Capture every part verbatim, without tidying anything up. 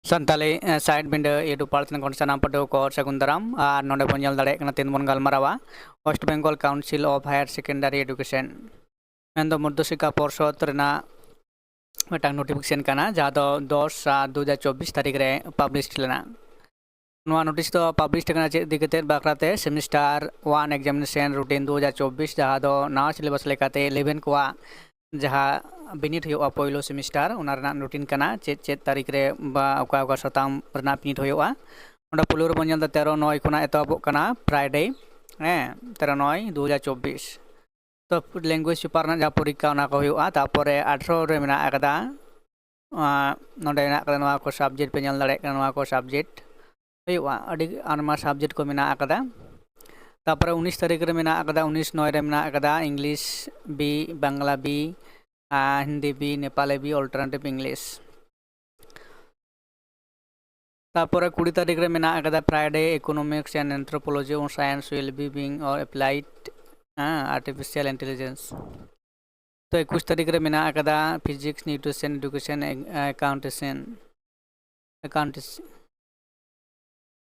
Santali side ᱵᱤᱸᱰᱟᱹ YouTube ᱯᱟᱞ ᱛᱮᱱ ᱠᱷᱚᱱ ᱥᱟᱱᱟᱢ ᱯᱟᱹᱴᱷᱩᱣᱟᱹ ᱠᱚ ᱥᱟᱹᱜᱩᱱ ᱫᱟᱨᱟᱢ᱾ ᱟᱨ ᱱᱚᱰᱮ ᱵᱚᱱ ᱧᱮᱞ ᱫᱟᱲᱮᱭᱟᱜ ᱠᱟᱱᱟ, ᱛᱮᱦᱮᱧ ᱵᱚᱱ ᱜᱟᱞᱢᱟᱨᱟᱣᱟ West Bengal Council of Higher Secondary Education, ᱢᱮᱱᱫᱚ ᱢᱚᱫᱽᱫᱷᱚ ᱥᱤᱠᱠᱷᱟ ᱯᱚᱨᱥᱚᱫ ᱨᱮᱱᱟᱜ ᱢᱤᱫᱴᱟᱝ ᱱᱳᱴᱤᱯᱷᱤᱠᱮᱥᱚᱱ ᱠᱟᱱᱟ, ᱡᱟᱦᱟᱸ ᱫᱚ ᱫᱚᱥ ᱥᱟᱛ ᱫᱩ ᱦᱟᱡᱟᱨ ᱪᱚᱵᱵᱤᱥ ᱛᱟᱹᱨᱤᱠᱷ ᱨᱮ ᱯᱟᱵᱽᱞᱤᱥ ᱞᱮᱱᱟ᱾ ᱱᱚᱣᱟ ᱱᱳᱴᱤᱥ ᱫᱚ ᱯᱟᱵᱽᱞᱤᱥ ᱟᱠᱟᱱᱟ ᱪᱮᱫ ᱤᱫᱤ ᱠᱟᱛᱮᱫ ᱵᱟᱠᱷᱨᱟᱛᱮ? ᱥᱮᱢᱤᱥᱴᱟᱨ ᱚᱣᱟᱱ ᱮᱠᱡᱟᱢᱤᱱᱮᱥᱚᱱ ᱨᱩᱴᱤᱱ ᱫᱩ ᱦᱟᱡᱟᱨ ᱪᱚᱵᱵᱤᱥ, ᱡᱟᱦᱟᱸ ᱫᱚ ᱱᱟᱣᱟ ᱥᱤᱞᱮᱵᱟᱥ ᱞᱮᱠᱟᱛᱮ ᱤᱞᱮᱵᱷᱮᱱ ᱠᱚᱣᱟᱜ ᱡᱟᱦᱟᱸ ᱵᱤᱱᱤᱰ ᱦᱩᱭᱩᱜᱼᱟ ᱯᱳᱭᱞᱳ ᱥᱮᱢᱤᱥᱴᱟᱨ, ᱚᱱᱟ ᱨᱮᱱᱟᱜ ᱨᱩᱴᱤᱱ ᱠᱟᱱᱟ᱾ ᱪᱮᱫ ᱪᱮᱫ ᱛᱟᱹᱨᱤᱠᱷ ᱨᱮ ᱵᱟ ᱚᱠᱟ ᱚᱠᱟ ᱥᱟᱛᱟᱢ ᱨᱮᱱᱟᱜ ᱵᱤᱱᱤᱰ ᱦᱩᱭᱩᱜᱼᱟ᱾ ᱚᱸᱰᱮ ᱯᱳᱭᱞᱳ ᱨᱮᱵᱚᱱ ᱧᱮᱞ ᱮᱫᱟ ᱛᱮᱨᱚ ᱱᱚᱭ ᱠᱷᱚᱱᱟᱜ ᱮᱛᱚᱦᱚᱵᱚᱜ ᱠᱟᱱᱟ, ᱯᱷᱨᱟᱭᱰᱮ, ᱦᱮᱸ, ᱛᱮᱨᱚ ᱱᱚᱭ ᱫᱩ ᱦᱟᱡᱟᱨ ᱪᱚᱵᱵᱤᱥ᱾ ᱛᱚ ᱞᱮᱝᱜᱩᱭᱮᱡᱽ ᱯᱮᱯᱟᱨ ᱨᱮᱱᱟᱜ ᱡᱟᱦᱟᱸ ᱯᱚᱨᱤᱠᱠᱷᱟ, ᱚᱱᱟ ᱠᱚ ᱦᱩᱭᱩᱜᱼᱟ᱾ ᱛᱟᱨᱯᱚᱨᱮ ᱟᱴᱷᱨᱚ ᱨᱮ ᱢᱮᱱᱟᱜ ᱟᱠᱟᱫᱟ, ᱟᱸ, ᱱᱚᱰᱮ ᱢᱮᱱᱟᱜ ᱟᱠᱟᱫᱟ ᱱᱚᱣᱟ ᱠᱚ ᱥᱟᱵᱡᱮᱠᱴ ᱯᱮ ᱧᱮᱞ ᱫᱟᱲᱮᱭᱟᱜ ᱠᱟᱱᱟ, ᱱᱚᱣᱟ ᱠᱚ ᱥᱟᱵᱡᱮᱠᱴ ᱦᱩᱭᱩᱜᱼᱟ, ᱟᱹᱰᱤ ᱟᱭᱢᱟ ᱥᱟᱵᱡᱮᱠᱴ ᱠᱚ ᱢᱮᱱᱟᱜ ᱟᱠᱟᱫᱟ᱾ ᱛᱟᱨᱯᱚᱨᱮ ᱩᱱᱤᱥ ᱛᱟᱹᱨᱤᱠᱷ ᱨᱮ ᱢᱮᱱᱟᱜ ᱟᱠᱟᱫᱟ, ᱩᱱᱤᱥ ᱱᱚᱭ ᱨᱮ ᱢᱮᱱᱟᱜ ᱟᱠᱟᱫᱟ ᱤᱝᱞᱤᱥ ᱵᱤ, ᱵᱟᱝᱞᱟ ᱵᱤ, ᱟᱨ ᱦᱤᱱᱫᱤ ᱵᱤ, ᱱᱮᱯᱟᱞᱤ ᱵᱤ, ᱚᱞᱴᱟᱨᱱᱮᱴᱤᱵᱷ ᱤᱝᱞᱤᱥ᱾ ᱛᱟᱨᱯᱚᱨᱮ ᱠᱩᱲᱤ ᱛᱟᱹᱨᱤᱠᱷ ᱨᱮ ᱢᱮᱱᱟᱜ ᱟᱠᱟᱫᱟ Friday, Economics and Anthropology, Science will be being or applied, ᱦᱮᱸ, Artificial Intelligence᱾ ᱛᱚ ᱮᱠᱩᱥ ᱛᱟᱹᱨᱤᱠᱷ ᱨᱮ ᱢᱮᱱᱟᱜ ᱟᱠᱟᱫᱟ Physics, Nutrition, Education, Accountancy, Accountancy᱾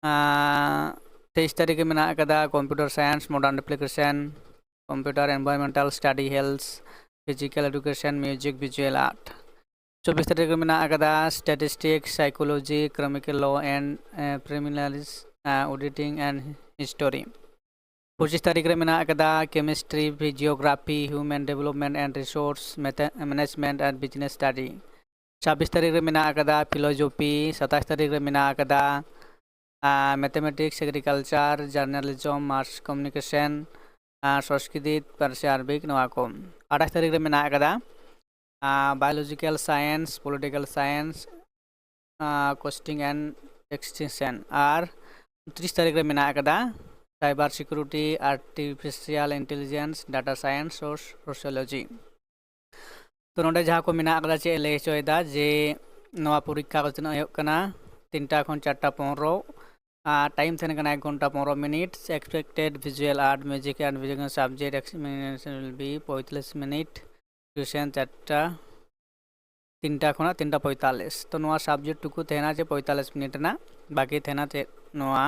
ᱟᱨ ᱛᱮᱭᱤᱥ ᱛᱟᱹᱨᱤᱠᱷ ᱨᱮ ᱢᱮᱱᱟᱜ ᱟᱠᱟᱫᱟ Computer Science, Modern Application, Computer, Environmental Study, Health, Physical Education, Music, Visual Art᱾ ᱪᱚᱵᱵᱤᱥ ᱛᱟᱹᱨᱤᱠᱷ ᱨᱮ ᱢᱮᱱᱟᱜ ᱟᱠᱟᱫᱟ Statistics, Psychology, Economic Law and, eh, Criminals, eh, Auditing and History᱾ ᱯᱚᱸᱪᱤᱥ ᱛᱟᱹᱨᱤᱠᱷ ᱨᱮ ᱢᱮᱱᱟᱜ ᱟᱠᱟᱫᱟ Chemistry, Geography, Human Development and Resource, Meta-, Management and Business Study᱾ ᱪᱷᱟᱵᱵᱤᱥ ᱛᱟᱹᱨᱤᱠᱷ ᱨᱮ ᱢᱮᱱᱟᱜ ᱟᱠᱟᱫᱟ Philosophy᱾ ᱥᱟᱛᱟᱥ ᱛᱟᱹᱨᱤᱠᱷ ᱨᱮ ᱢᱮᱱᱟᱜ ᱟᱠᱟᱫᱟ, ᱟᱨ, Mathematics, Agriculture, Journalism, Mass Communication, ᱟᱨ, ᱥᱚᱝᱥᱠᱨᱤᱛ, ᱯᱟᱹᱨᱥᱤ ᱟᱨᱵᱤᱠ, ᱱᱚᱣᱟ ᱠᱚ᱾ ᱟᱴᱷᱟᱥ ᱛᱟᱹᱨᱤᱠᱷ ᱨᱮ ᱢᱮᱱᱟᱜ ᱟᱠᱟᱫᱟ, ᱟᱨ, Biological Science, Political Science, R, Costing and Extension, ᱟᱨ ᱛᱤᱨᱤᱥ ᱛᱟᱹᱨᱤᱠᱷ ᱨᱮ ᱢᱮᱱᱟᱜ ᱟᱠᱟᱫᱟ Cyber Security, Artificial Intelligence, Data Science, Source Sociology᱾ ᱛᱚ ᱱᱚᱰᱮ ᱡᱟᱦᱟᱸ ᱠᱚ ᱢᱮᱱᱟᱜ ᱟᱠᱟᱫᱟ, ᱪᱮᱫ ᱮ ᱞᱟᱹᱭ ᱦᱚᱪᱚᱭᱮᱫᱟ ᱡᱮ ᱱᱚᱣᱟ ᱯᱚᱨᱤᱠᱠᱷᱟ ᱠᱚ ᱛᱤᱱᱟᱹᱜ ᱦᱩᱭᱩᱜ ᱠᱟᱱᱟ, ᱛᱤᱱᱴᱟ ᱠᱷᱚᱱ ᱪᱟᱨᱴᱟ ᱯᱚᱱᱨᱚ, ᱟᱨ ᱴᱟᱭᱤᱢ ᱛᱟᱦᱮᱱ ᱠᱟᱱᱟ ᱮᱠ ᱜᱷᱚᱱᱴᱟ ᱯᱚᱱᱨᱚ minute. Expected visual art, music and visual subject examination will be ᱯᱚᱸᱭᱛᱟᱞᱞᱤᱥ ᱢᱤᱱᱤᱴ, duration ᱪᱟᱨᱴᱟ᱾ ᱛᱤᱱᱴᱟ ᱠᱷᱚᱱᱟᱜ ᱛᱤᱱᱴᱟ ᱯᱚᱸᱭᱛᱟᱞᱞᱤᱥ᱾ ᱛᱚ ᱱᱚᱣᱟ subject ᱴᱩᱠᱩ ᱛᱟᱦᱮᱱᱟ ᱡᱮ ᱯᱚᱸᱭᱛᱟᱞᱞᱤᱥ ᱢᱤᱱᱤᱴ ᱨᱮᱱᱟᱜ, ᱵᱟᱹᱠᱤ ᱛᱟᱦᱮᱱᱟ ᱪᱮᱫ ᱱᱚᱣᱟ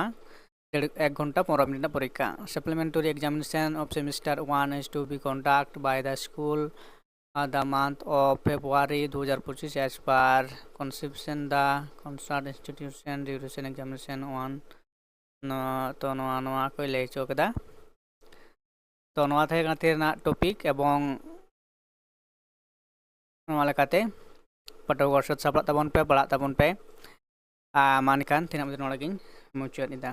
ᱰᱮᱲ, ᱮᱠ ᱜᱷᱚᱱᱴᱟ ᱯᱚᱱᱨᱚ ᱢᱤᱱᱤᱴ ᱨᱮᱱᱟᱜ ᱯᱚᱨᱤᱠᱠᱷᱟ᱾ Supplementary examination of semester one is to be conduct by the school uh, the month of February two thousand twenty-six as per conception the concerned institution duration examination one. ᱱᱚᱣᱟ ᱛᱚ ᱱᱚᱣᱟ ᱱᱚᱣᱟ ᱠᱚᱭ ᱞᱟᱹᱭ ᱦᱚᱪᱚ ᱠᱮᱫᱟ᱾ ᱛᱚ ᱱᱚᱣᱟ ᱛᱟᱦᱮᱸ ᱠᱟᱱᱟ ᱛᱮᱦᱮᱧ ᱨᱮᱱᱟᱜ topic, ᱮᱵᱚᱝ ᱱᱚᱣᱟ ᱞᱮᱠᱟᱛᱮ ᱯᱟᱹᱴᱷᱩᱣᱟᱹ ᱠᱚ ᱥᱟᱹᱛ ᱥᱟᱯᱲᱟᱜ ᱛᱟᱵᱚᱱ ᱯᱮ, ᱯᱟᱲᱦᱟᱜ ᱛᱟᱵᱚᱱ ᱯᱮ᱾ ᱟᱨ ᱢᱟ ᱮᱱᱠᱷᱟᱱ ᱛᱮᱦᱮᱧᱟᱜ ᱢᱚᱛᱚ ᱱᱚᱰᱮ ᱜᱤᱧ ᱢᱩᱪᱟᱹᱫ ᱮᱫᱟ᱾